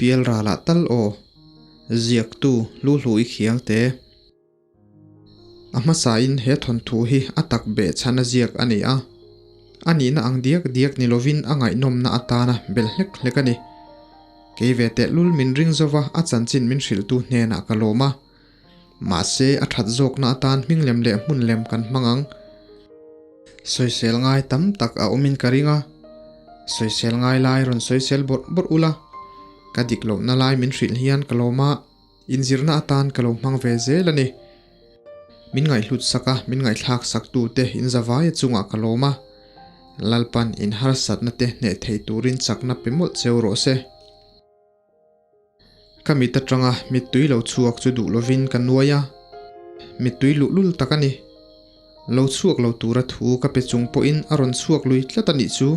Pialralah tal aw. Ziaktu Luhlui Khiangte. A hmasain he thawnthu hi a tak beh chhan a ziak a ni a. A nihna ang diak diak ni lovin a ngaihnawmna atana bel hlek hlek a ni. Kei ve tehlul min ring zova a chanchin min hrilhtu hnenah ka lawm a. Mahse a that zawkna atan hming lem leh hmun lem kan hmang ang. Sawisel ngai tam tak a awmin ka ring a. Sawisel ngai lai rawn sawisel bawrh bawrh ula. Ka dik lohna lai min hrilh hian ka lawm a. Inzirna atan ka lo hmang ve zel a ni. Min ngaihhlut sak a, min ngaihthlak sak tute inzavaia chungah ka lawm a. Lalpan in harsatna te hneh thei turin chakna pe mawlh cheu rawh se. Ka mit atanga mittui lo chhuak chu duh lovin ka nuai a, mittui luhlul tak a ni. Lo chhuak lo tura thu ka pe chung pawhin a rawn chhuak lui tlat a nih chu.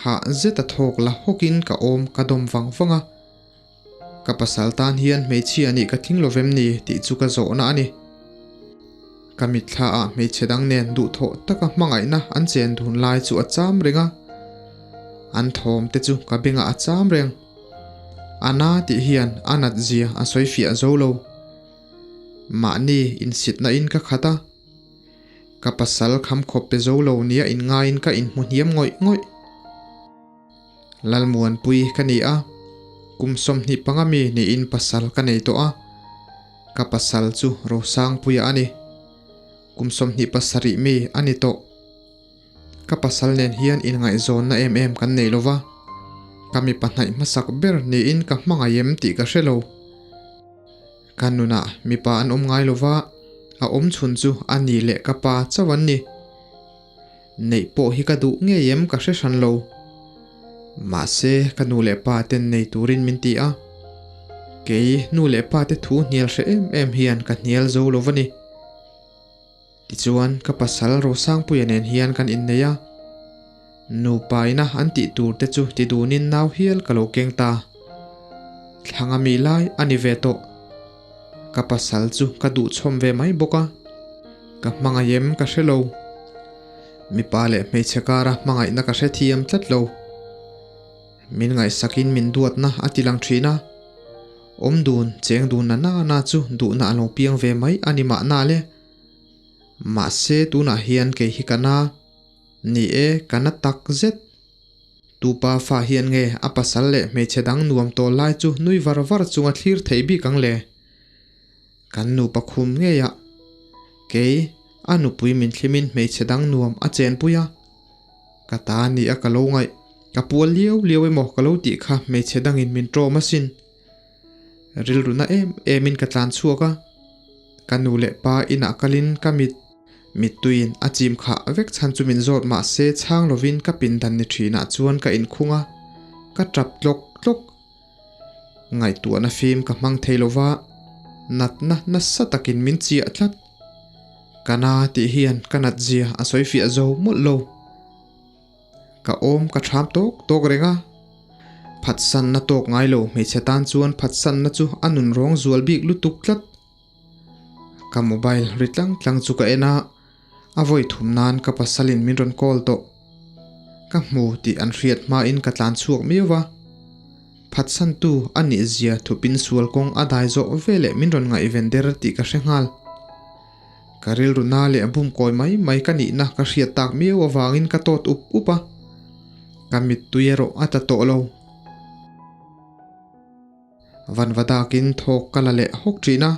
Hah zeta thawk la hawkin ka awm ka dawm vang vang a. Ka pasal tan hian hmeichhia nih ka tling lo vem ni tih chu ka zawhna a ni. Ka mitthla ah hmeichhe dang nen duhthawh taka hmangaihna an chen dun lai chu a cham reng a. An thawm te chu ka bengah a cham reng. A na tih hian a nat zia a sawi fiah zo lo. Mahni insitna in ka khat a. Ka pasal kham khawp pe zo lo nia inngaiin ka inhmu hniam ngawih ngawih. Lalmuanpui ka ni a, kum 25 mi niin pasal ka nei tawh a, ka pasal chu Rosangpuia a ni. Kum 27 mi a ni tawh. Ka pasal nen hian inngaihzawnna em em kan nei lova, ka mipa hnaih hmasak ber niin ka hmangaih em tih ka hre lo. Ka nunah mipa an awm ngai lova, a awm chhun chu a ni leh ka pa chauh an ni. Neih pawh hi ka duh ngei em ka hre hran lo. Mahse, ka nu leh pa ten nei turin min ti a. Kei nu leh pa te thu hnial hre em em hian ka hnial zo lo va ni. Tichuan, ka pasal Rosangpuia nen hian kan innei a. Nupaina an tih tur te chu ti dunin nau hial ka lo keng ta. Thlanga mi lai a ni ve tawh. Ka pasal chu ka duhchhawm ve mai bawk a. Ka hmangaih em ka hre lo. Mipa leh hmeichhe kara hmangaihna ka hre thiam tlat lo. Min ngaihsakin min duatna a ti lang thin a. Awm dun, cheng dun na na na chu duhna a lo piang ve mai a ni mahna le. Mahse tunah hian kei hi ka na. Ni e, ka na tak zet. Tupa fa hian nge a pasal leh hmeichhe dang nuam tawl lai chu nui var var chunga thlir thei bik ang le? Kan nupa khum ngei a, kei a nupui min thlimin hmeichhe dang nuam a chenpui a, ka ta ni a ka lo ngaih, ka pual liau liau emaw ka lo tih kha hmeichhe dangin min ṭawm asin. Rilru na em emin ka tlan chhuak a, ka nu leh pa inah kalin ka mit mittuiin a chim khah vek chhan chu min zawt mahse chhang lovin ka pindan ni ṭhinah chuan ka inkhung a, ka ṭap tlawk tlawk. Ngaihtuahna fim ka hmang thei lo va, natna nasa takin min chiah tlat. Ka na tih hian ka nat zia a sawi fiah zo mawlh lo. Ka awm ka ṭham tawk tawk reng a. Phatsanna tawk ngai lo hmeichhe tan chuan phatsanna chu a nun rawng zual bik lutuk tlat. Ka mobile ri tlang tlang chu ka en a, a vawi thum nan ka pasalin min rawn call tawh. Ka hmu tih an hriat hmain ka tlan chhuak miau va. Phatsantu a nih zia thupin sual kawng a dai zawh veleh min rawn ngaihven der tih ka hre nghal. Ka rilru na leh bum kawi mai mai ka nihna ka hriat tak miau avangin ka tawt up up a. Ka mittui erawh a tla tawh lo. Vanva dakin thawk ka la leh hawk thin a,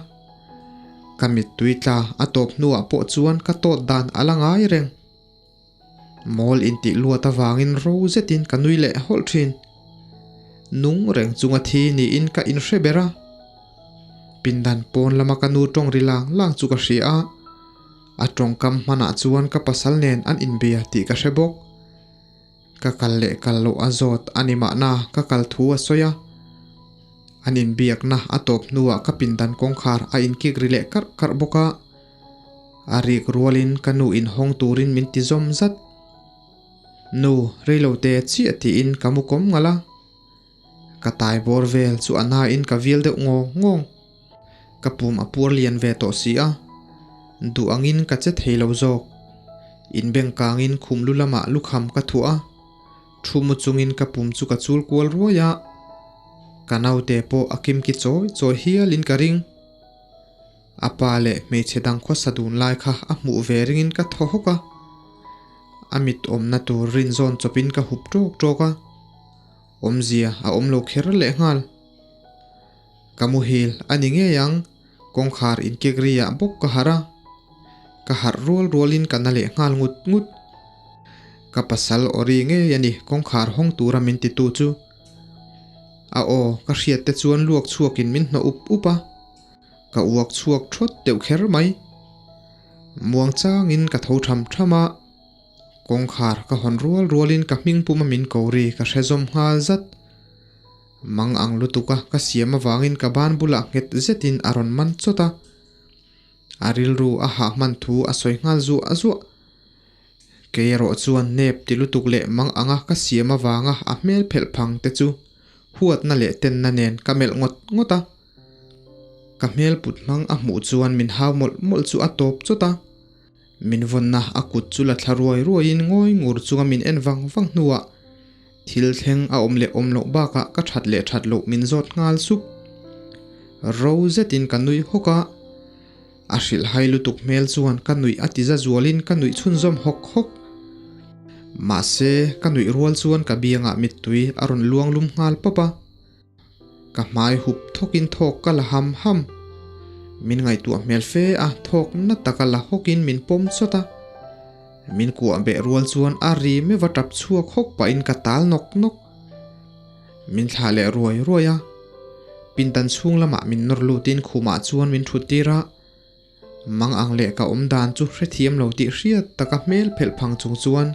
ka mittui tla a tawp hnuah pawh chuan ka tawt dan a la ngai reng. Mawl intih luat avangin ro zetin ka nui leh hawlh thin. Nung reng chunga thi niin ka inhre ber a. Pindan pawn lama ka nu tawng ri lang lang chu ka hria a, a tawngkam hmanah chuan ka pasal nen an inbia tih ka hre bawk. Ka kal leh kal loh a zawt a ni mahna ka kal thu a sawi a. An inbiakna a tawp hnuah ka pindan kawngkhar a inkik ri leh karh karh bawk a. A rik rualin ka nu inhawng turin min ti zawm zat. Nu, reilote chiah tiin ka mu kawm ngalh a. Ka tai bawr vel chu a nain ka vil deuh ngawng ngawng. Ka pum a puar lian ve tawh si a, duh angin ka che thei lo zawk. Inbeng kangin khum lu lamah lukham ka thuah a, thu mu chungin ka pum chu ka chul kual ruai a. Ka naute pawh a kimki chawi chawi hialin ka ring. A pa leh hmeichhe dang khawsa dun lai kha a hmuh ve ringin ka thaw hawk a. A mit awmna tur rinzawn chawpin ka hup ṭawk ṭawk a. Awmzia a awm lo kher lehnghal. Ka muhil a ni ngei ang, kawngkhar inkek ri ah bawk ka harh a. Ka harh rual rualin ka na leh nghal ngut ngut. Ka pasal aw ri ngei a ni kawngkhar hawng tura min titu chu. A aw ka hriat te chuan luak chhuakin min hnawh up up a. Ka uak chhuak thawt deuh kher mai. Muang changin ka tho tham tham a. Kawngkhar ka hawn rual rualin ka hming puma min ko ri ka hre zawm nghal zat. Mang ang lutuk a ka siam avangin ka ban bulah nghet zetin a rawn man chawt a. A rilru a hah hman thu a sawi nghal zuah zuah. Kei erawh chuan nep ti lutuk leh mang anga ka siam avanga a hmel phelh phang te chu huatna leh tenna nen ka melh ngawt ngawt a. Ka hmel put hmang a hmuh chuan min hau mawlh mawlh chu a tawp chawt a. Min vawnna a kut chu la thla ruai ruaiin ngawi ngur chunga min en vang vang hnuah thil thleng a awm leh awm loh bakah ka that leh that loh min zawt nghal sup. Ro zetin ka nui hawk a, a hrilhhai lutuk hmel chuan ka nuih a ti za zualin ka nuih chhunzawm hawk hawk. Mahse, ka nuih rual chuan ka biangah mittui a rawn luang lum nghal pawp a. Ka hmai hup thawkin thawk ka la ham ham. Min ngaihtuah hmel fe a, thawk na taka la hawkin min pawm chawt a. Min kuah beh rual chuan a ri meuh a tap chhuak hawk pahin ka tal nawk nawk. Min thlah leh ruai ruai a. Pindan chhung lamah min nawr lutin khumah chuan min thut tir a. Mang ang leh ka awm dan chu hrethiam lo tih hriat taka hmel phelh phang chung chuan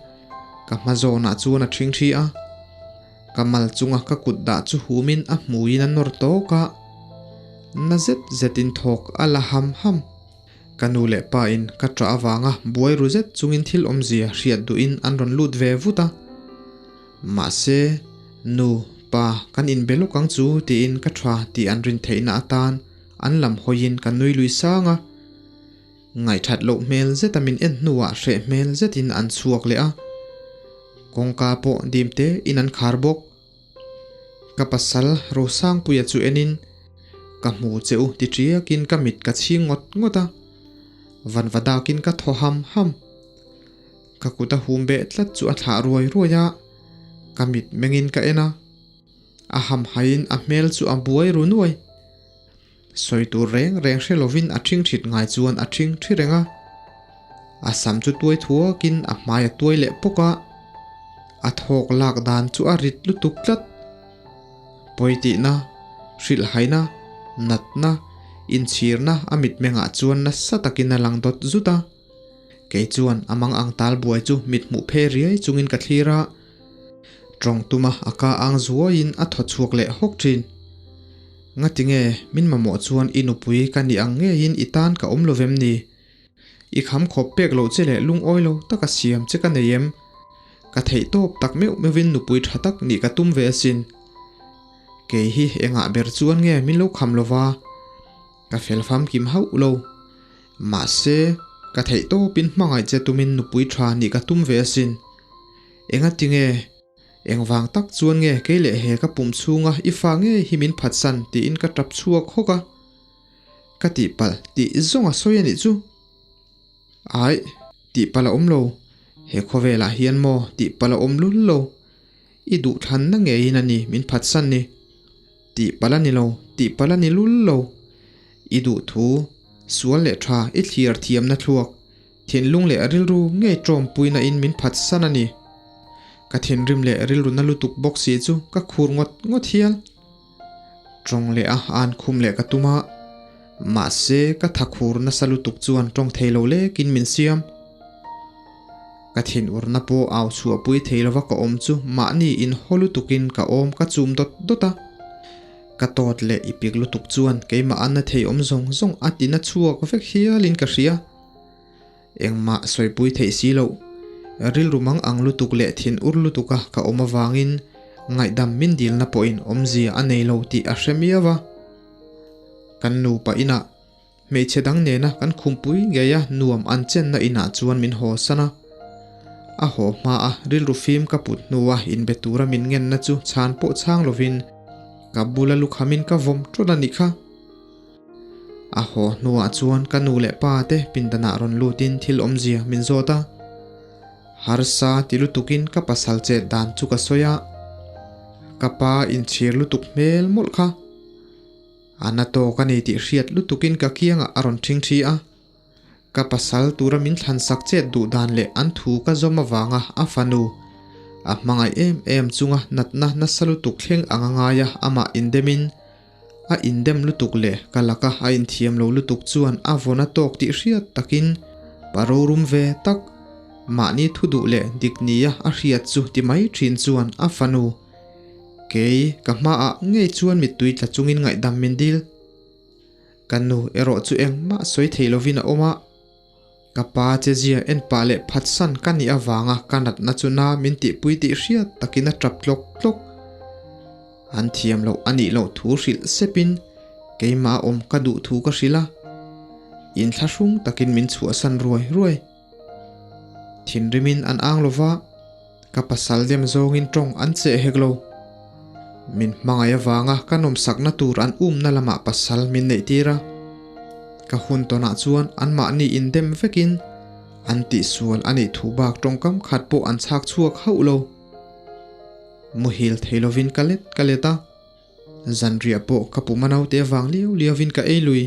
ka hma zawnah chuan a ṭhing ṭhi a. Ka mal chunga ka kut dah chu humin a hmuiin a nawr tawk a, na zet zetin thawk a la ham ham. Ka nu leh pa in ka ṭah avanga buai ru zet chungin thil awmzia hriat duhin an rawn lut ve vut a. Mahse, nu, pa, kan inbe lawk ang chu tiin ka ṭha tih an rin theihna atan An lam hawiin ka nui lui sang a, ngaihthat loh hmel zeta min en hnuah hreh hmel zetin an chhuak leh a, kawngka pawh dim te in an khar bawk. Ka pasal Rosangpuia chu enin, Ka hmu che u ti ṭiakin ka mit ka chhing ngawt ngawt a, vanva dakin ka thaw ham ham. Ka kut a hum beh tlat chu a thlah ruai ruai a, ka mit mengin ka en a. A hamhaiin a hmel chu a buai ru nuai. Sawi tur reng reng hre lovin a ṭhing ṭhit ngai chuan a ṭhing ṭhi reng a. A sam chu tuai thuakin a hmai a tuai leh pawk a. A thawk lak dan chu a rit lutuk tlat. Pawi tihna, hrilhhaina, natna, inchhirna a mitmengah chuan nasa takin a lang dawt zut a. Kei chuan a mang ang tal buai chu mit hmuh phe riai chungin ka thlir a. Tawng tuma a ka ang zuaiin a thaw chhuak leh hawk thin. Ngatinge min mamawh chuan i nupui ka nih ang ngeiin i tan ka awm lo vem ni? I kham khawp pek loh che leh lungawi lo taka siam che ka nei em? Ka theih tawp tak meuh meuhin nupui tha tak nih ka tum ve asin. Kei hi engah ber chuan nge min lo kham lova? Ka fel famkim hauh lo. Mahse, ka theih tawpin hmangaih che tumin nupui tha nih ka tum ve asin. Enga tinge? Engvang tak chuan nge kei leh he ka pum chhunga i fa ngei hi min phatsan tiin ka tap chhuak hawk a. Ka tihpalh tih zawng a sawi a nih chu. Aih, tihpalh a awm lo. He khawvelah hian maw tihpalh a awm lul lo. I duhthlanna ngeiin a ni min phatsan ni. Tihpalh a ni lo, tihpalh a ni lul lo. I duhthu, sual leh tha i thlir thiamna thluak. Thinlung leh rilru ngei ṭawmpuina in min phatsan a ni. Ka thinrim leh rilru na lutuk bawk si chu ka khur ngawt ngawt hial. Ṭawng leh a an khum leh ka tum a, mahse ka tha khur nasa lutuk chuan ṭawng thei lo lekin min siam. Ka thinurna pawh au chhuahpui thei lova ka awm chu mahni inhaw lutukin ka awm ka chum dawt dawt a. Ka tawt leh i pik lutuk chuan keimah a na thei awm zawng zawng a ti na chhuak vek hialin ka hria. Engmah sawipui theih si loh. Rilru mang ang lutuk leh thin ur lutuka ka awm avangin ngaihdam min dilna pawhin awmzia a nei lo tih a hre miau a. Kan nupa inah hmeichhe dang nena kan khumpui ngeia nuam an chenna inah chuan min haw san a. A haw hma a rilru fim ka put hnua inbe tura min ngenna chu chhan pawh chhang lovin. Ka bula lukhamin ka vawm ṭawlh a nih kha. A haw hnuah chuan ka nu leh pa te pindanah rawn lutin thil awmzia min zawt a. Harsa ti lutukin ka pasal chet dan chu ka sawi a. Ka pa inchhir lutuk hmel mawlh kha. A na tawk a ni tih hriat lutukin ka kiangah a rawn ṭhing ṭhi a. Ka pasal tura min thlansak chet duh dan leh an thu ka zawm avanga a fanu a hmangaih em em chunga natna nasa lutuk thleng anga ngaia amah indemin a indem lutuk leh ka laka a inthiam lo lutuk chuan a vawn a tawk tih hriat takin pa rorum ve tak mahni thu duh leh dik nia a hriat chu ti mai thin chuan a fanu kei ka hmaah ngei chuan mittui tla chungin ngaihdam min dil. Ka nu erawh chu engmah sawi thei lovin a awm a, ka pa che zia en pah leh phatsan ka nih avanga ka natna chu na min tihpui tih hriat takin a tap tlawk tlawk. An thiam loh a nih loh thu hrilh sepin keimah awm ka duh thu ka hrilh a, inthlahrung takin min chhuahsan ruai ruai. Thinrimin an ang lova, ka pasal dem zawngin tawng an cheh hek lo. Min hmangaih avanga ka nawmsakna tur an umna lamah pasal min neih tir a. Ka hun tawnah chuan anmahni indem vekin an tihsual a nih thu bak tawngkam khat pawh an chhak chhuak hauh lo. Muhil thei lovin ka let ka let a, zanriah pawh ka pum a naute avang liau liauvin ka ei lui.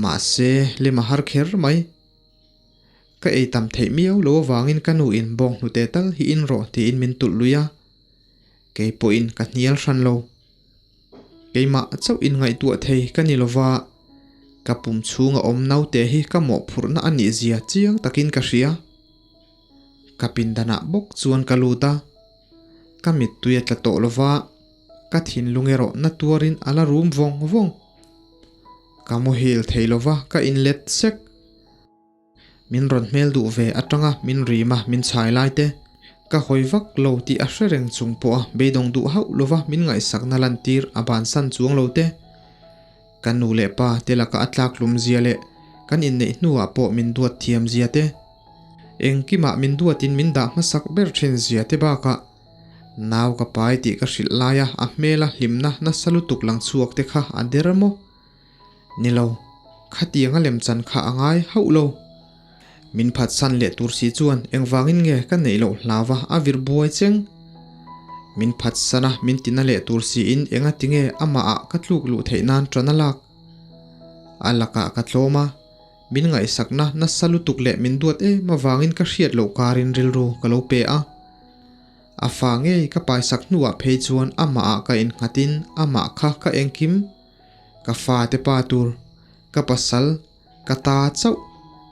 Mahse, lem a har kher mai. Ka ei tam theih miau lo avangin ka nu in bawng hnute tal hi in rawh tiin min tulh lui a, kei pawhin ka hnial hran lo. Keimah chauh in ngaihtuah thei ka ni lova, ka pum chhunga awm naute hi ka mawhphurhna a nih zia chiang takin ka hria. Ka pindanah bawk chuan ka lut a, ka mittui a tla tawh lova, ka thinlung erawh na tuarin a la rum vawng vawng. Ka muhil thei lova ka inlet sek. Min rawn hmel duh ve atanga min rima min chhai lai te, ka hawi vak lo tih a hre reng chung pawha beidawng duh hauh lova min ngaihsakna lantir a bansan chuang lo te. Ka nu leh pa te laka a tlak hlum zia leh kan inneih hnuah pawh min duat thiam zia te, engkimah min duatin min dah hmasak ber thin zia te bakah nau ka pai tih ka hrilh laia a hmela hlimna nasa lutuk lang chhuak te kha a der maw? Ni lo, khatiang a lemchan kha a ngai hauh lo. Min phatsan leh tur si chuan engvangin nge ka neih loh hlauva a vir buai cheng? Min phatsan a min tina leh tur siin enga tinge amahah ka tluk luh theih nan ṭan a lak? A lakah ka tlawm a, min ngaihsakna nasa lutuk leh min duat em avangin ka hriat loh karin rilru ka lo pe a. A fa ngei ka paisak hnuah phei chuan amahah ka innghatin amah kha ka engkim. Ka fate pa tur, ka pasal, ka ta chauh,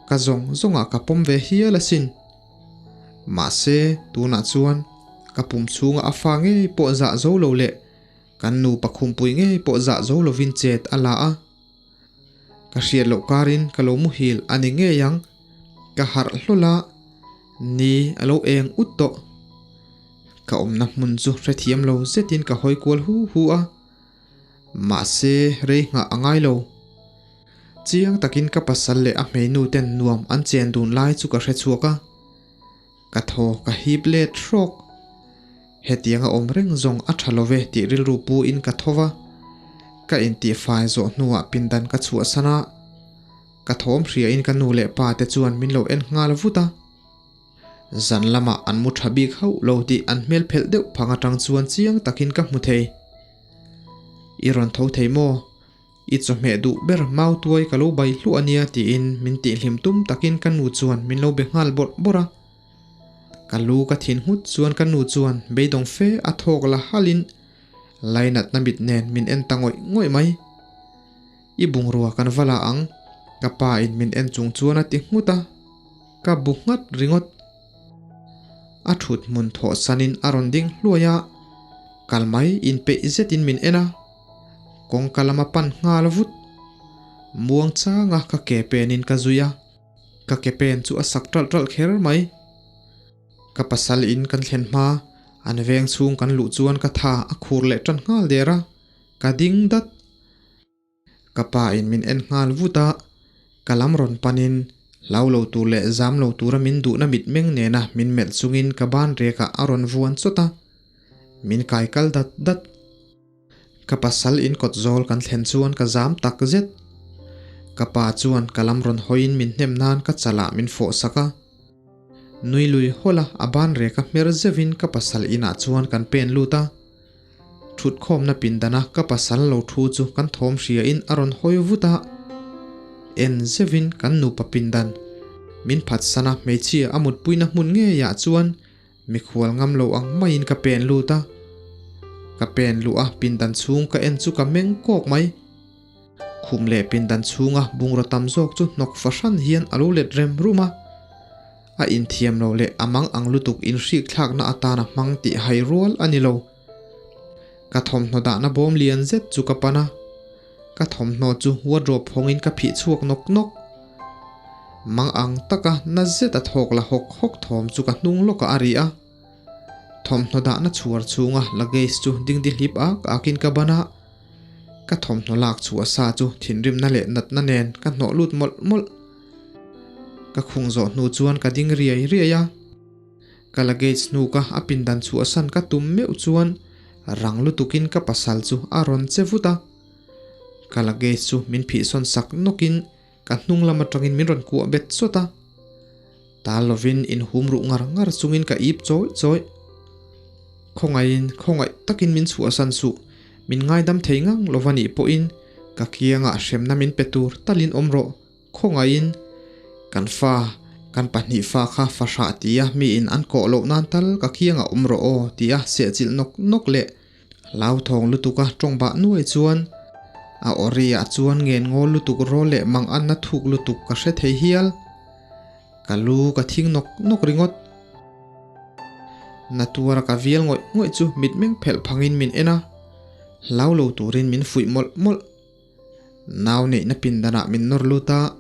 ka zawng zawngah ka pawm ve hial asin. Mahse, tunah chuan ka pum chhunga a fa ngei pawh zah zo lo leh kan nupa khumpui ngei pawh zah zo lovin chet a la a. Ka hriat loh karin ka lo muhil a ni ngei ang. Ka harh hlawl a, ni a lo eng ut tawh. Ka awmna hmun chu hrethiam lo zetin ka hawi kual hu hu a. Mahse, rei nghah a ngai lo. Chiang takin ka pasal leh a hmeinu ten nuam an chen dun lai chu ka hre chhuak a. Ka thaw ka hip let hrawk. Hetiang a awm reng zawng a tha lo ve tih rilru pu in ka tho va. Ka intihfai zawh hnuah pindan ka chhuahsan a. Ka thawm hria in ka nu leh pa te chuan min lo en nghal vut a. Zan lamah an mu tha bik hauh lo tih an hmel phelh deuh phang atang chuan chiang takin ka hmu thei. I rawn tho thei maw? I chawhmeh duh ber mau tuai ka lo bai hluah ania tiin min tihhlim tum takin ka nu chuan min lo be nghal bawrh bawrh a. Ka lu ka thin nghut chuan ka nu chuan beidawng fe a thawk la halin lainatna mit nen min en ta ngawih ngawih mai. I bungrua kan va la ang, ka pa in min en chung chuan a ti nghut a, ka bu nghat ringawt. A thut hmun thawh sanin a rawn ding hluai a, kal mai inpeih zetin min en a, kawngka lama pan nghal vut. Muang changa ka ke penin ka zui a, ka ke pen chu a sak ṭalh ṭalh kher mai. Ka pasal in kan thlen hma, an veng chhung kan luh chuan ka tha a khur leh ṭan nghal der a, ka ding dat. Ka pa in min en nghal vut a, ka lam rawn panin hlau lo tur leh zam lo tura min duhna mitmeng nena min melh chungin ka ban rekah a rawn vuan chawt a, min kai kal dat dat. Ka pasal in kawt zawl kan thlen chuan ka zam tak zet. Ka pa chuan ka lam rawn hawiin min hnem nan ka chalah min fawh sak a. Nui lui hawlh a a ban rek a hmer zeuhin ka pasal inah chuan kan pen lut a. Thutkhawmna pindana ka pasal lo thu chu kan thawm hria in a rawn hawi vut a. En zeuhin kan nupa pindan min phatsan a hmeichhia a mutpuina hmun ngeiah chuan Mikhual ngam lo ang maiin ka pen lut a, ka pen luh a pindan chhung ka en chu ka meng kawk mai. Khum leh pindan chhunga bungraw tam zawk chu hnawk fahran hian a lo let rem rum a, a inthiam lo leh a mang ang lutuk inhrik thlakna atana hmang tih hai rual a ni lo. Ka thawmhnaw dahna bawm lian zet chu ka pan a. Ka thawmhnaw chu wardrobe hawngin ka phih chhuak nawk nawk. Mang ang taka na zet a thawk la hawk hawk thawm chu ka hnung lawkah a ri a. Thawmhnaw dahna chhuar chhunga luggage chu dingdi hlip ak akin ka ban a. Ka thawmhnaw lak chhuah sa chu thinrimna leh natna nen ka hnawh lut mawlh mawlh. Ka khung zawh hnu chuan ka ding riai riai a. Ka luggage hnuka a pindan chhuahsan ka tum meuh chuan rang lutukin ka pasal chu a rawn che vut a. Ka luggage chu min phihsawn sak nawkin ka hnung lam atangin min rawn kuah bet chawt a. Tal lovin inhum ruh ngar ngar chungin ka ip chawi chawi. Khawngaihin khawngaih takin min chhuahsan suh, min ngaidam thei ngang lova nih pawhin ka kiangah hremna min pe tur talin awm rawh. Khawngaihin, kan fa, kan pahnih fa kha fahrah tia miin an kawh loh nan tal ka kiangah awm rawh aw tia sehchilh nawk nawk leh hlauthawng lutuka tawng bah nuai chuan a awri-ah chuan ngen ngawl lutuk rawl leh mang anna thuk lutuk ka hre thei hial. Ka lu ka thing nawk nawk ringawt. Na tuara ka vial ngawih ngawih chu mitmeng phelh phangin min en a, hlau lo turin min fuih mawlh mawlh. Nau neihna pindanah min nawr lut a,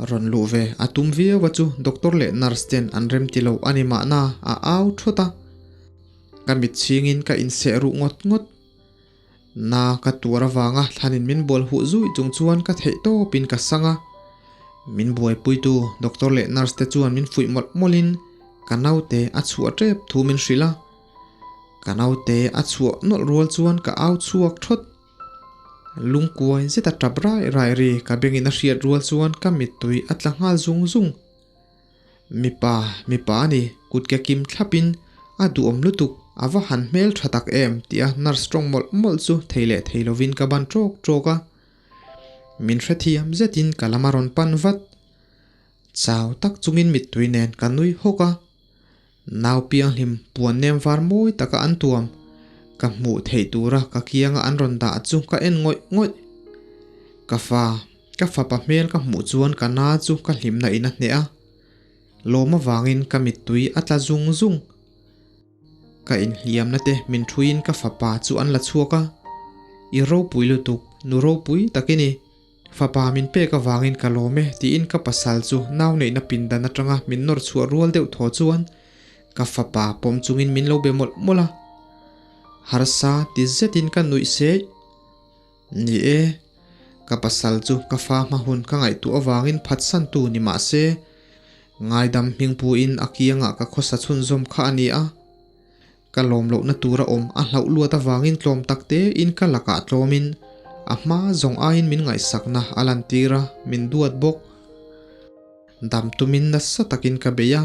rawn luh ve a tum viau a chu doctor leh nurse ten an rem ti lo a ni mahna a au thawt a. Ka mit chhingin ka inseh ruh ngawt ngawt. Na ka tuar avanga thlanin min bual huh zui chung chuan ka theih tawpin ka sang a. Min buaipuitu doctor leh nurse te chuan min fuih mawlh mawlhin ka naute a chhuah tep thu min hrilh a. Ka naute a chhuah nawlh rual chuan ka au chhuak thawt. Lungkuai zet a tap rai rai ri ka bengin a hriat rual chuan ka mittui a tla nghal zung zung. Mipa, mipa a ni, kut ke kim thlapin a duhawm lutuk, a va han hmel tha tak em tia nurse tawng mawlh mawlh chu thei leh thei lovin ka ban tawk tawk a. Min hrethiam zetin ka lam a rawn pan vat. Chau tak chungin mittui nen ka nui hawk a. Nau pianghlim puan nem var mawi taka an tuam, ka hmuh theih tura ka kianga an rawn dah chu ka en ngawih ngawih. Ka fa, ka fapa hmel ka hmuh chuan ka na chu ka hlimna in a hneh a, lawm avangin ka mittui a tla zung zung. Ka inhliamna te min thuiin ka fapa chu an la chhuak a, I ropui lutuk, nu ropui tak i ni. Fapa min pek avangin ka lawm e tiin ka pasal chu nau neihna pindan atanga min nawr chhuah rual deuh thaw chuan ka fapa pawm chungin min lo be mawlh mawlh a. Harsa ti zetin ka nuih seih. Ni e, ka pasal chu ka fa hma hun ka ngaihtuah avangin phatsantu ni mah se, ngaidam hmingpuiin a kiangah ka khawsa chhunzawm kha a ni a. Ka lawm lohna tura awm a hlauh luat avangin tlawm tak tein ka lakah tlawmin a hma zawng aiin min ngaihsakna a lantir a, min duat bawk. Dam tumin nasa takin ka bei a,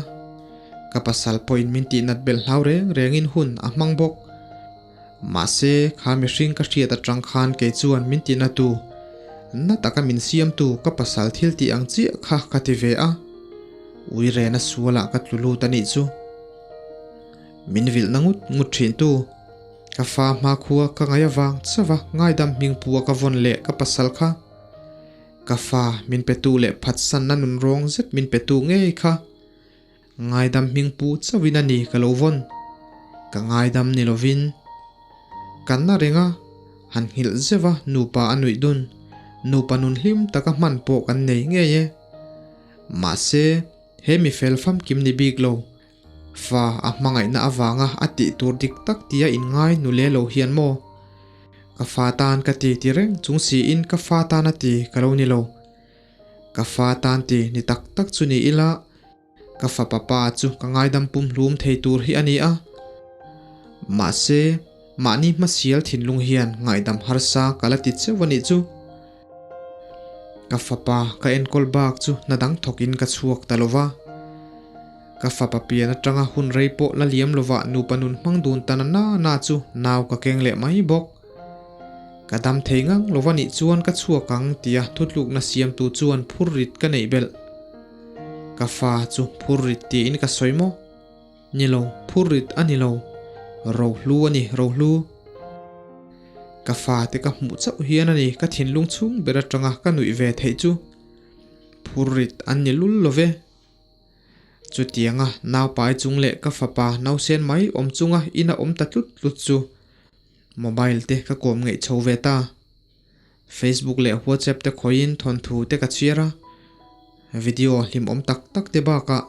ka pasal pawhin min tihnat belh hlau reng rengin hun a hmang bawk. Mahse, kha mihring ka hriat atang khan kei chuan min tihnatu, na taka min siamtu ka pasal thil tih ang chiah kha ka ti ve a, uirena sualah ka tlu lut a nih chu. Min vilhna ngut ngut thin tu. Ka fa hmakhua ka ngaih avang chauh a ngaidam hming pu a ka vawn leh ka pasal kha. Ka fa min pe tu leh phatsanna nun rawng zet min pe tu ngei kha. Ngaidam hming pu chauhin a ni ka lo vawn. Ka ngaidam ni lovin. Kan na reng a, han nghilh zeuh a nupa a nuih dun. Nupa nun hlim taka hman pawh kan nei ngei e. Mahse, he mi fel famkim ni bik lo. Fa a hmangaihna avanga a tih tur dik tak tia inngai nu le lo hian maw? Ka fa tan ka ti ti reng chung siin ka fa tan a ti ka lo ni lo. Ka fa tan ti ni tak tak chu ni ila, ka fapa pa chu ka ngaidam pumhlum thei tur hi a ni a. Mahse. Mahni hmasial thinlung hian ngaihdam harsa ka la ti cheuh a nih chu. Ka fapa ka enkawl bak chu hna dang thawkin ka chhuak ta lo va. Ka fapa pian atanga hun rei pawh la liam lovah nupa nun hmang dun ta na na na chu nau ka keng leh mai bawk. Ka dam thei ngang lo va nih chuan ka chhuak ang tia thutlukna siamtu chuan phurrit ka neih belh. Ka fa chu phurrit tiin ka sawi maw? Ni lo, phurrit a ni lo. Rohlu a ni, rohlu. Ka fate ka hmuh chauh hian a ni ka thinlung chhung ber atanga ka nuih ve theih chu. Phurrit an ni lul lo ve. Chutianga naupai chung leh ka fapa nausen mai awm chunga ina awm ta tlut tlut chu mobile te ka kawm ngeih chho ve ta. Facebook leh WhatsApp te khawiin thawnthu te ka chhiar a, video hlimawm tak tak te bakah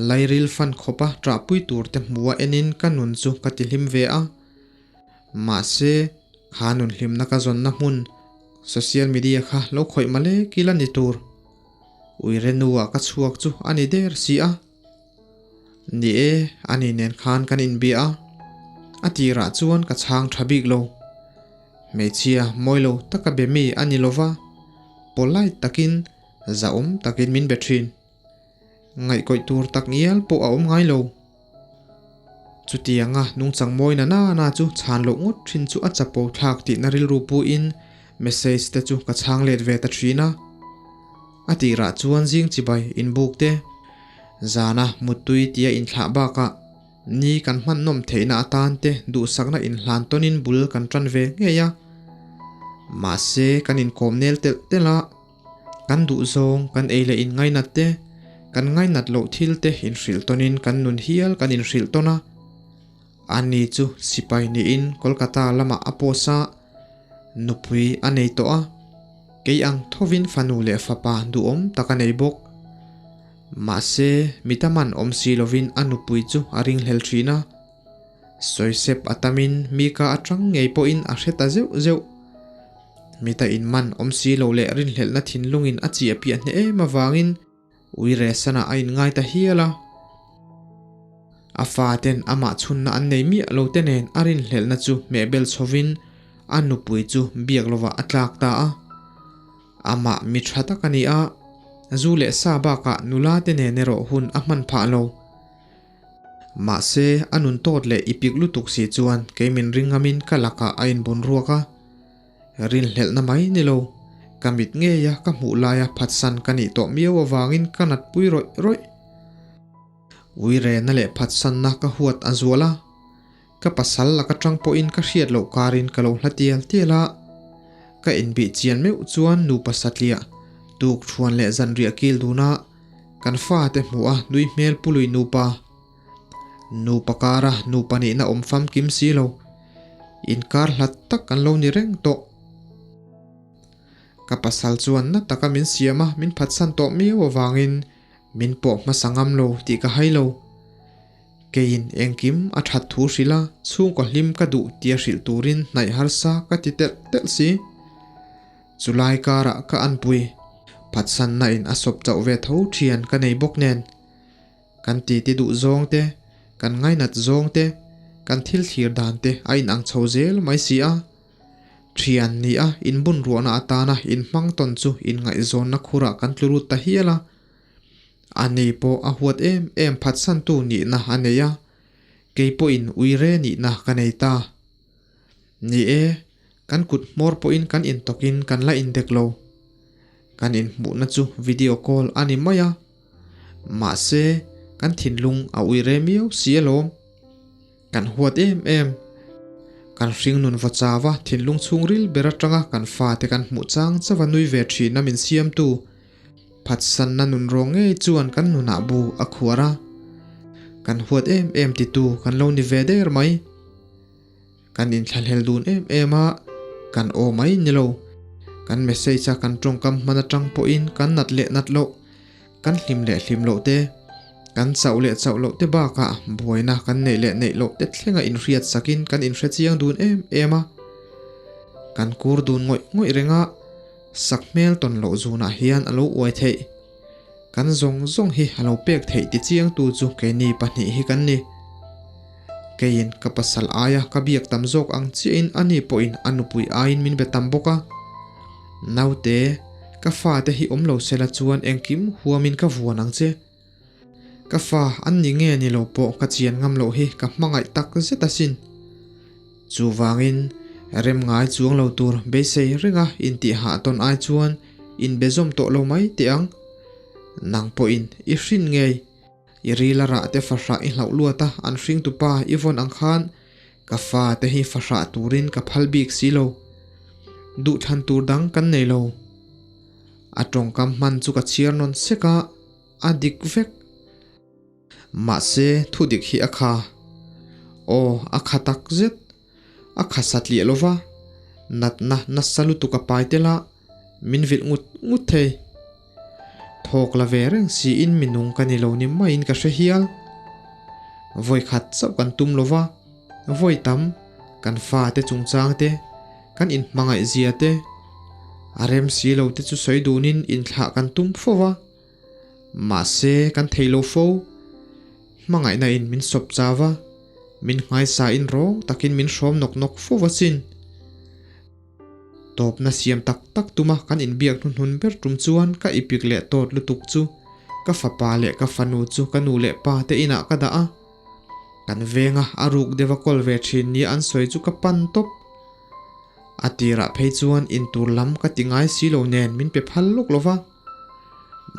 lairil fan khawpa ṭahpui tur te hmuha enin ka nun chu ka ti hlim ve a. Mahse, kha nun hlimna ka zawnna hmun social media kha lo khawih male kil a ni tur. Uirenuah ka chhuak chu a ni der si a. Ni e, ani nen khan kan inbia a, a tirah chuan ka chhang tha bik lo. Hmeichhia mawi lo taka be mi a ni lova, polite takin, zahawm takin min be thin. Ngaihkawih tur tak ngial pawh a awm ngai lo. Chutianga nungchang mawi na na chu chhan loh ngawt thin chu a chapo thlak tihna rilru puin message te chu ka chhang let ve ta thin a. A tirah chuan zing chibai inbuk te, zana muttui tia inthlah bakah ni kan hman nawm theihna atan te duhsakna inhlan tawnin bul kan tan ve ngei a. Mahse kan inkawm nel telh telh a. Kan duh zawng, kan ei leh in ngainat te, kan ngainat loh thil te inhrilh tawnin kan nun hial kan inhrilh tawn a. Ani chu sipai niin Kolkata lamah a post a, nupui a nei tawh a, kei ang thovin fanu leh fapa duhawm tak a nei bawk. Mahse, mi taman awm si lovin a nupui chu a ringhlel thin a. Sawisep a tamin mi ka atang ngei pawhin a hre ta zeuh zeuh. Mita inman awm si lo leh rinhlelhna thinlungin a chiah piah hneh em avangin uiresanah a inngai ta hial a. A faten amah chhunna an nei miah lo te nen a rinhlelhna chu hmehbel chhovin a nupui chu biak lovah a tlak ta a. Amah mi tha tak a ni a, zu leh sa bakah nula te nen erawh hun a hman phah lo. Mahse, a nun tawt leh i pik lutuk si chuan kei min ring ngamin ka lakah a inbun ruak a. Rinhlelhna mai ni lo, ka mit ngeia ka hmuh laia phatsan ka nih tawh miau avangin ka natpui rawih rawih. Uirena leh phatsanna ka huat a zual a, ka pasal laka tang pawhin ka hriat loh karin ka lo hla tial tial a. Ka inbih chian meuh chuan nupa satliah, tuk thuan leh zanriah kil duna, Kan fate hmuh a nui hmel pului nupa. Nupa kara nupa nihna awm famkim si lo. Inkar hlat tak kan lo ni reng tawh. Ka pasal chuan na taka min siam a min phatsan tawh miau avangin min pawh hmasa ngam lo tih ka hai lo. Keiin engkim a that thu hrilh a, chhungkaw hlim ka duh tia hrilh turin hnaih harsa ka ti telh telh si. Chulai karah ka anpui phatsanna in a sawp chauh ve tho thian ka nei bawk nen. Kan titi duh zawng te, kan ngainat zawng te, kan thil thlir dan te a inang chho zel mai si a. Thian ni a inbun ruahna atana inhmang tawn chu inngaihzawnna khurah kan tlu lut ta hial a. Ani pawh a huat em em phatsantu nihna a nei a, kei pawhin uire nihna ka nei ta. Ni e, kan kut hmawr pawhin kan intawkin kan la indek lo. Kan inhmuhna chu video call a ni mai a. Mahse, kan thinlung a ui re miau si alawm. Kan huat em em. Kan hringnun va chava thinlung chhungril ber atanga kan fate kan hmuh chang chauha nui ve thina min siamtu phatsanna nun rawng ngei chuan kan nunah bu a khuar a. Kan huat em em titu kan lo ni ve der mai. Kan inthlahlel dun em em a, kan aw mai ni lo. Kan message a kan tawngkam hman atang pawhin kan nat leh nat loh, kan hlim leh hlim loh te, kan chauh leh chauh loh te bakah buaina kan neih leh neih loh te thlenga inhriat sakin kan inhre chiang dun em em a. Kan kur dun ngawih ngawih reng a, sak hmel tawn loh zunah hian a lo uai theih. Kan zawng zawng hi a lo pek theih ti chiangtu chu keini pahnih hi kan ni. Keiin ka pasal aia ka biak tam zawk ang chiahin ani pawhin a nupui aiin min be tam bawk a. Naute, ka fate hi awm lo sela chuan engkim huamin ka vuan ang che. Ka fa an ni nge ni lo pawh ka chian ngam loh hi ka hmangaih tak zet asin. Chuvangin, rem ngai chuang lo tur beisei renga intihhah tawn ai chuan inbe zawm tawh lo mai teh ang. Nang pawhin i hrin ngei. I ril a rah te fahrah i hlauh luat a, an hringtu pa i vawn ang khan ka fa te hi fahrah turin ka phal bik si lo. Duhthlan tur dang kan nei lo. A tawngkam hman chu ka chhiar nawn sek a, a dik vek. Mahse thu dik hi a kha. Aw, a kha tak zet. A kha satliah lo va, natna nasa lutuk a pai tel a, min vilh ngut ngut thei. Thawk la ve reng siin mi nung ka ni lo ni maiin ka hre hial. Vawi khat chauh kan tum lo va, vawi tam kan fate chungchang te, kan inhmangaih zia te, a rem si lo te chu sawi dunin inthlah kan tum fo va. Mahse kan thei lo fo. Hmangaihna in min sawp chau va, min nghaisa in rawng takin min hrawm nawk nawk fo va sin. Tawpna siam tak tak tuma kan inbiak hnuhnun ber tum chuan ka ipik leh tawt lutuk chu ka fapa leh ka fanu chu ka nu leh pa te inah ka dah a. Kan venga a ruk deuha kawl ve thin nia an sawi chu ka pan tawp. A tirah phei chuan intur lam ka ti ngai si lo nen min pe phal lawk lo va.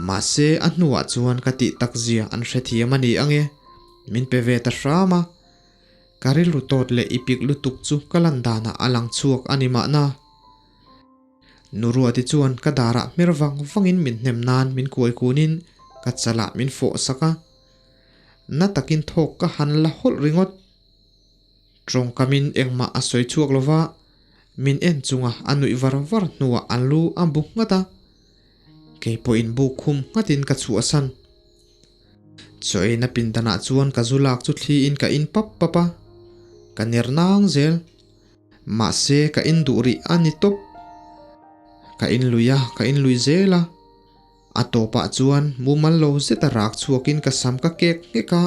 Mahse a hnuah chuan ka tih tak zia an hrethiam a ni ange, min pe ve ta hram a. Ka rilru tawt leh i pik lutuk chu ka lan danah a lang chhuak a ni mahna. Nuruati chuan ka darah hmer vang vangin min hnem nan min kuai kunin ka chalah min fawh sak a. Na takin thawk ka han la hawlh ringawt. Tawngkamin engmah a sawi chhuak lova, min en chunga a nuih var var hnuah an lu a bu nghat a. Kei pawhin buk khum nghatin ka chhuahsan. Chaw-eina pindanah chuan ka zu lak chu thliin ka in pap pap a, ka ner nang zel. Mahse ka in duh rih a ni tawp. Ka in lui a, ka in lui zel a. A tawpah chuan mumal lo zeta rak chhuakin ka sam ka kek nghek a,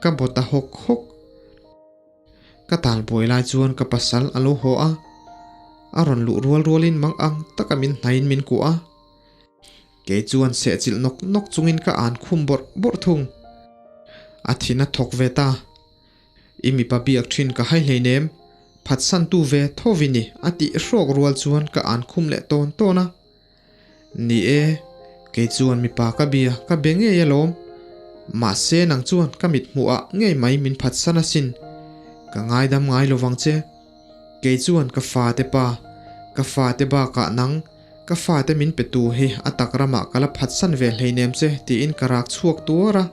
ka bawt a hawk hawk. Ka talbuai lai chuan ka pasal a lo haw a, a rawn luh rual rualin mang ang taka min hnaiin min kuah a. Kei chuan sehchilh nawk nawk chungin ka an khum bawrh bawrh thung. A thin a thawk ve ta. I mipa biak thin ka hai hleinem, phatsantu ve tho i ni a tih hrawk rual chuan ka an khum leh tawn tawn a. Ni e, kei chuan mipa ka bia ka be ngei alawm. Mahse nang chuan ka mit hmuh ah ngei mai min phatsan asin. Ka ngaidam ngai lovang che. Kei chuan ka fate pa, ka fate bakah nang, ka fate min pe tu hi a tak ramah ka la phatsan ve hleinem che tiin ka rak chhuak tuar a.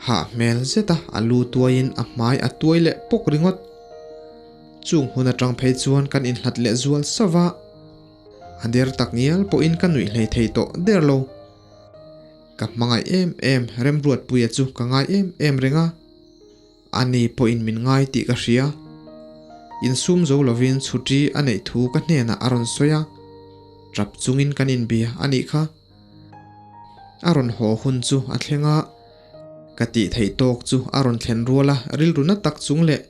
Hah hmel zet a a lu tuaiin a hmai a tuai leh pawk ringawt. Chung hun atang phei chuan kan inhlat leh zual sauh va. A der tak ngial pawhin ka nuih hlei thei tawh der lo. Ka hmangaih em em Remruatpuia chu ka ngai em em reng a. Ani pawhin min ngai tih ka hria. Insum zo lovin chhuṭi a neih thu ka hnenah a rawn sawi a, ṭap chungin kan inbia a nih kha. A rawn haw hun chu a thleng a, ka tih theih tawk chu a rawn thlen rual a, rilru na tak chung leh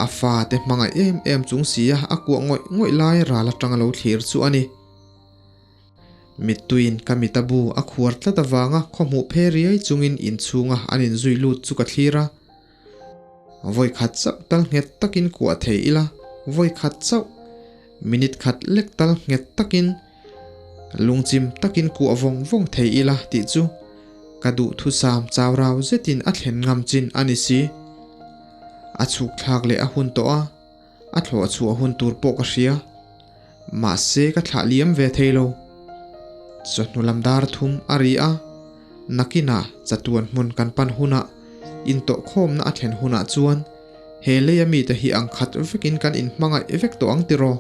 a fate hmangaih em em chung sia a kuah ngawih ngawih lai ral aṭang a lo thlir chu a ni. Mittuiin ka mit a bu a khuar tlat avanga khaw hmuh phe riai chungin inchhunga an inzui lut chu ka thlir a. Vawi khat chauh tal nghet takin kuah thei ila, vawi khat chauh, minute khat lek tal nghet takin, lungchim takin kuah vawng vawng thei ila tih chu ka duhthusam chau rau zetin a thlen ngam chin a ni si. A chhuk thlak leh a hun tawh a, a thlawh chhuah hun tur pawh ka hria. Mahse ka thlah liam ve thei lo. Chawhnu lam dar thum a ri a, nakinah chatuan hmun kan pan hunah intawhkhawmna a thlen hunah chuan he leia mite hi ang khat vekin kan inhmangaih vek tawh ang tiraw?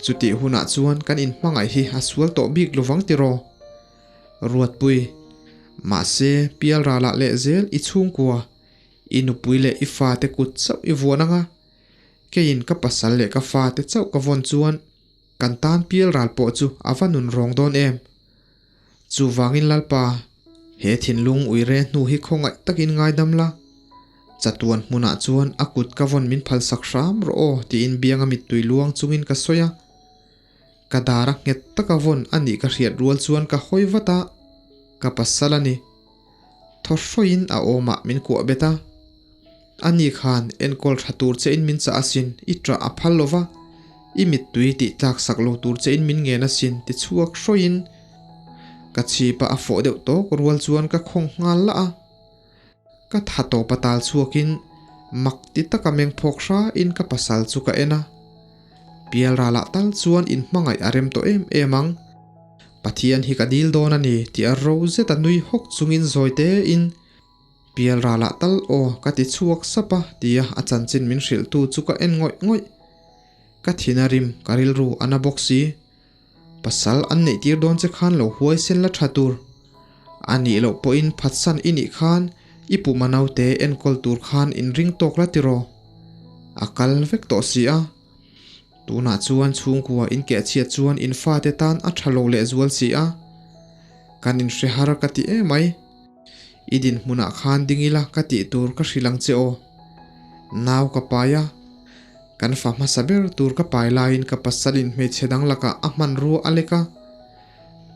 Chutih hunah chuan kan inhmangaih hi a sual tawh bik lovang tiraw? Ruatpui, Mahse pialralah lehzel i chhungkua, i nupui leh i fate kut chauh i vuan anga, Keiin ka pasal leh ka fate chauh ka vawn chuan kan tan pial ral pawh chu a va nun rawng dawn em? Chuvangin Lalpa, he thinlung uire hnu hi khawngaih takin ngaidam la. Chatuan hmunah chuan a kut ka vawn min phalsak hram rawh aw tiin bianga mittui luang chungin ka sawi a. Ka dar a nghet taka vawn a nih ka hriat rual chuan ka hawi vat a, ka pasal a ni. Thaw hrawiin a awmah min kuah bet a. Ani khan enkawl tha tur che in min chah asin, i ṭah a phal lo va, i mittui tih tlak sak lo tur che in min ngen asin ti chhuak hrawiin ka chhipa a fawh deuh tawk rual chuan ka khawng nghal lah a. Ka tha tawpa tal chhuakin mak ti taka meng phawk hrain ka pasal chu ka en a. Pial ralah tal chuan in hmangaih a rem tawh em em ang. Pathian hi ka dil dawn a ni tih a ro zet a nui hawk chungin zawi tein Pial ralah tal aw ka ti chhuak sap a tia a chanchin min hrilhtu chu ka en ngawih ngawih. Ka thin a rim ka rilru a na bawk si. Pasal an neih tir dawn che khan lo huai sen la tha tur. A nih loh pawhin phatsan i nih khan i puma naute enkawl tur khan inring tawk la tiraw? A kal vek tawh si a. Tunah chuan chhungkua in keh chhiat chuan in fate tan a tha lo lehzual si a. Kan inhre har ka ti emai. I dinhmunah khan ding ila ka tih tur ka hrilh ang che aw. Nau ka pai a. Kan fa hmasa ber tur ka pai laiin ka pasalin hmeichhe dang lakah a hmanrua a lek a,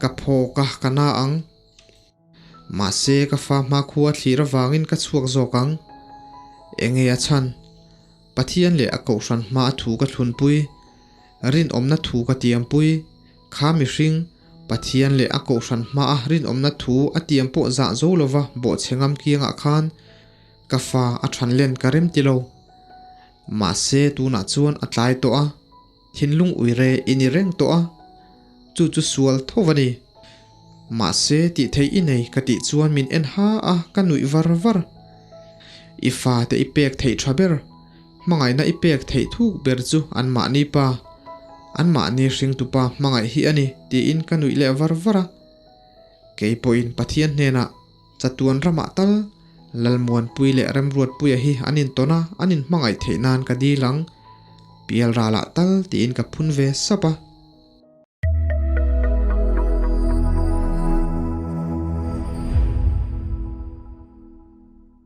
ka phawk a, ka na ang. Mahse ka fa hmakhua thlir avangin ka chhuak zawk ang. Enge a chhan? Pathian leh a kohhran hma a thu ka thlunpui, rinawmna thu ka tiampui, kha mihring, Pathian leh a kohhran hma a rinawmna thu a tiam pawh zah zo lova bawhchhe ngam kiangah khan ka fa a than len ka rem ti lo. Mahse tunah chuan a tlai tawh a, thinlung uire i ni reng tawh a, chu chu sual tho a ni. Mahse tih theih i nei ka tih chuan min en ha a, ka nuih var var. I fate i pek theih tha ber, hmangaihna i pek theih thuk ber chu anmahni pa, anmahni hringtupa hmangaih hi a ni tiin ka nuih leh var var a. Kei pawhin Pathian hnenah chatuan ramah tal Lalmuanpui leh Remruatpuia hi an intawn a, an inhmangaih theih nan ka dil ang. Pial ralah tal tiin ka phun ve sap a.